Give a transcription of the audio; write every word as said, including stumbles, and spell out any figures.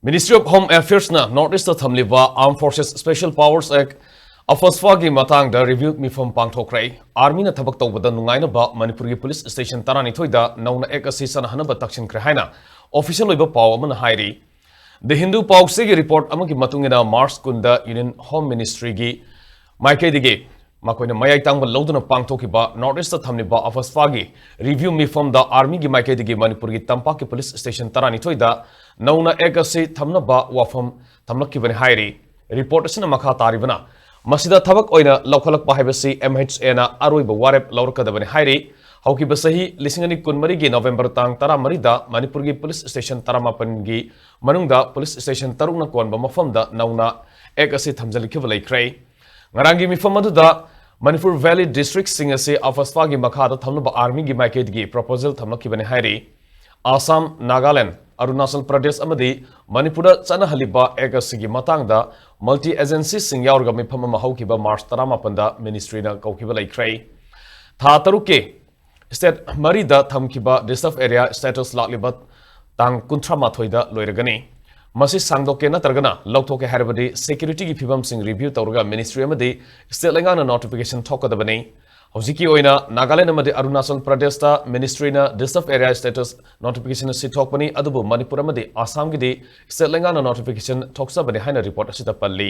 Ministry of Home Affairs ꯅ North East ꯇ ꯊꯝꯂꯤꯕ Armed Forces Special Powers Act, AFSPA ꯒꯤ ꯃꯇꯥꯡꯗ review ꯃꯤꯐꯝ ꯄꯥꯡꯊꯣꯛꯈ꯭ꯔꯦ꯫ Army ꯅ ꯊꯕꯛ ꯇꯧꯕꯗ ꯅꯨꯡꯉꯥꯏꯅꯕ ꯃꯅꯤꯄꯨꯔꯒꯤ police station ꯇꯔꯥꯅꯤꯊꯣꯏꯗ ꯅꯧꯅ act ꯑꯁꯤ ꯆꯠꯅꯍꯟꯅꯕ ꯇꯛꯁꯤꯟꯈ꯭ꯔꯦ ꯍꯥꯏꯅ official ꯑꯣꯏꯕ ꯄꯥꯎ ꯑꯃꯅ ꯍꯥꯏꯔꯤ꯫ The Hindu ꯄꯥꯎꯆꯦꯒꯤ report ꯑꯃꯒꯤ ꯃꯇꯨꯡ ꯏꯟꯅ, March ꯀꯨꯟꯗ Union Home Ministry ꯒꯤ ꯃꯥꯏꯀꯩꯗꯒꯤ ꯃꯈꯣꯏꯅ ꯃꯌꯥꯏ ꯇꯥꯡꯕ ꯂꯧꯗꯨꯅ ꯄꯥꯡꯊꯣꯛꯈꯤꯕ North East ꯇ ꯊꯝꯂꯤꯕ AFSPA ꯒꯤ review ꯃꯤꯐꯝꯗ Army ꯒꯤ ꯃꯥꯏꯀꯩꯗꯒꯤ ꯃꯅꯤꯄꯨꯔꯒꯤ ꯇꯝꯄꯥꯛꯀꯤ police station ꯇꯔꯥꯅꯤꯊꯣꯏꯗ ꯅꯧꯅ act ꯑꯁꯤ ꯊꯝꯅꯕ ꯋꯥꯐꯝ ꯊꯝꯂꯛꯈꯤꯕꯅꯤ ꯍꯥꯏꯔꯤ꯫ Report ꯑꯁꯤꯅ ꯃꯈꯥ ꯇꯥꯔꯤꯕꯅ, ꯃꯁꯤꯗ ꯊꯕꯛ ꯑꯣꯏꯅ ꯂꯧꯈꯠꯂꯛꯄ ꯍꯥꯏꯕꯁꯤ M H A ꯅ ꯑꯔꯣꯏꯕ ꯋꯥꯔꯦꯞ ꯂꯧꯔꯛꯀꯗꯕꯅꯤ ꯍꯥꯏꯔꯤ꯫ ꯍꯧꯈꯤꯕ ꯆꯍꯤ ꯂꯤꯁꯤꯡ ꯑꯅꯤ ꯀꯨꯟꯃꯔꯤꯒꯤ November ꯇꯥꯡ ꯇꯔꯥꯃꯔꯤꯗ ꯃꯅꯤꯄꯨꯔꯒꯤ police station ꯇꯔꯥꯃꯥꯄꯟꯒꯤ ꯃꯅꯨꯡꯗ police station ꯇꯔꯨꯛꯅ ꯀꯣꯟꯕ ꯃꯐꯝꯗ ꯅꯧꯅ act ꯑꯁꯤ ꯊꯝꯖꯤꯟꯈꯤꯕ ꯂꯩꯈ꯭ꯔꯦ꯫ ꯉꯔꯥꯡꯒꯤ ꯃꯤꯐꯝ ꯑꯗꯨꯗ ꯃꯅꯤꯄꯨꯔ Valley district ꯁꯤꯡ ꯑꯁꯤ AFSPA ꯒꯤ ꯃꯈꯥꯗ ꯊꯝꯅꯕ Army ꯒꯤ ꯃꯥꯏꯀꯩꯗꯒꯤ proposal ꯊꯝꯂꯛꯈꯤꯕꯅꯤ ꯍꯥꯏꯔꯤ꯫ ꯑꯁꯥꯝ, ꯅꯥꯒꯥꯂꯦꯟ, ꯑꯔꯨꯅꯥꯆꯜ ꯄ꯭ꯔꯗꯦꯁ ꯑꯃꯗꯤ ꯃꯅꯤꯄꯨꯔꯗ ꯆꯠꯅꯍꯜꯂꯤꯕ act ꯑꯁꯤꯒꯤ ꯃꯇꯥꯡꯗ multi agency ꯁꯤꯡ ꯌꯥꯎꯔꯒ ꯃꯤꯐꯝ ꯑꯃ ꯍꯧꯈꯤꯕ March ꯇꯔꯥꯃꯥꯄꯟꯗ ministry ꯅ ꯀꯧꯈꯤꯕ ꯂꯩꯈ꯭ꯔꯦ꯫ ꯊꯥ ꯇꯔꯨꯛꯀꯤ state ꯃꯔꯤꯗ ꯊꯝꯈꯤꯕ reserve area status ꯂꯥꯛꯂꯤꯕ ꯇꯥꯡ ꯀꯨꯟꯊ꯭ꯔꯥ ꯃꯥꯊꯣꯏꯗ ꯂꯣꯏꯔꯒꯅꯤ꯫ ꯃꯁꯤ ꯁꯥꯡꯗꯣꯛꯀꯦ ꯅꯠꯇ꯭ꯔꯒꯅ ꯂꯧꯊꯣꯛꯀꯦ ꯍꯥꯏꯔꯕꯗꯤ security ꯒꯤ ꯐꯤꯕꯝꯁꯤꯡ review ꯇꯧꯔꯒ ministry ꯑꯃꯗꯤ state ꯂꯩꯉꯥꯛꯅ notification ꯊꯣꯛꯀꯗꯕꯅꯤ꯫ ꯍꯧꯖꯤꯛꯀꯤ ꯑꯣꯏꯅ ꯅꯥꯒꯥꯂꯦꯟ ꯑꯃꯗꯤ ꯑꯔꯨꯅꯥꯆꯜ ꯄ꯭ꯔꯗꯦꯁꯇ ministry ꯅ reserve area status notification ꯑꯁꯤ ꯊꯣꯛꯄꯅꯤ, ꯑꯗꯨꯕꯨ ꯃꯅꯤꯄꯨꯔ ꯑꯃꯗꯤ ꯑꯁꯥꯝꯒꯤꯗꯤ state ꯂꯩꯉꯥꯛꯅ notification ꯊꯣꯛꯆꯕꯅꯤ ꯍꯥꯏꯅ report ꯑꯁꯤꯗ ꯄꯜꯂꯤ꯫